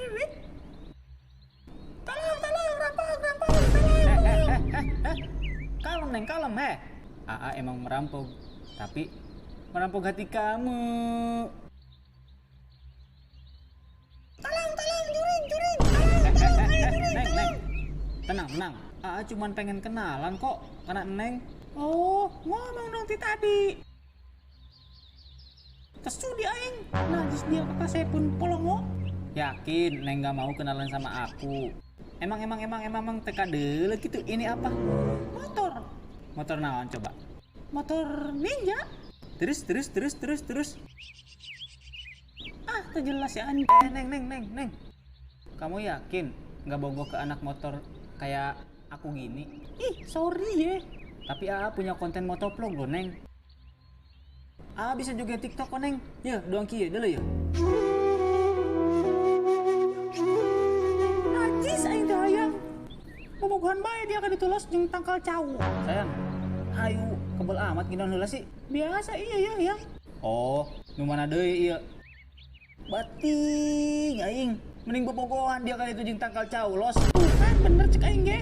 Kiwit. Tolong, tolong, rampok, rampok, tolong, tolong. Kalem Neng, kalem he. AA emang merampok, tapi merampok hati kamu. Tolong, tolong, juring, juring. Tolong, tolong, ayo juring, Neng, tolong. Neng. Tenang, tenang. AA cuman pengen kenalan kok, karena Neng. Oh, ngomong dong ti tadi. Kesu di aing. Najis dia ke kasepun polongo. Yakin Neng gak mau kenalan sama aku. Emang emang emang emang emang teka deuleu gitu. Ini apa? Motor. Motor naon coba? Motor Ninja. Terus terus terus terus terus. Ah, teu jelas ya anjing. Neng neng neng neng. Kamu yakin nggak bogoh ke anak motor kayak aku gini? Ih, sorry ya. Tapi AA punya konten motovlog loh, Neng. AA bisa juga TikTok kok, Neng. Ya, doang kieu dulu ya. Najis aing teh hayang. Bobogohan bae dia ka ditulos jeung tangkal cau. Sayang, hayu kebel amat ginaon heula sih. Biasa iya ya, yang. Oh, nu mana deui ieu? Bating aing. Mending bobogohan dia kali itu jeung tangkal cau los. Tuh kan bener cek aing ge.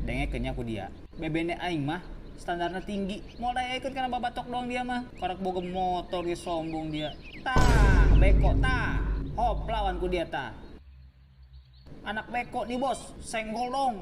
Dengekeun nya ku dia. Bebene aing mah standarnya tinggi. Moal daya ikut karena babatok doang dia mah. Karak boga motor dia sombong dia. Tah, beko tah. Hop lawan ku dia tah. Anak beko nih bos, senggol dong.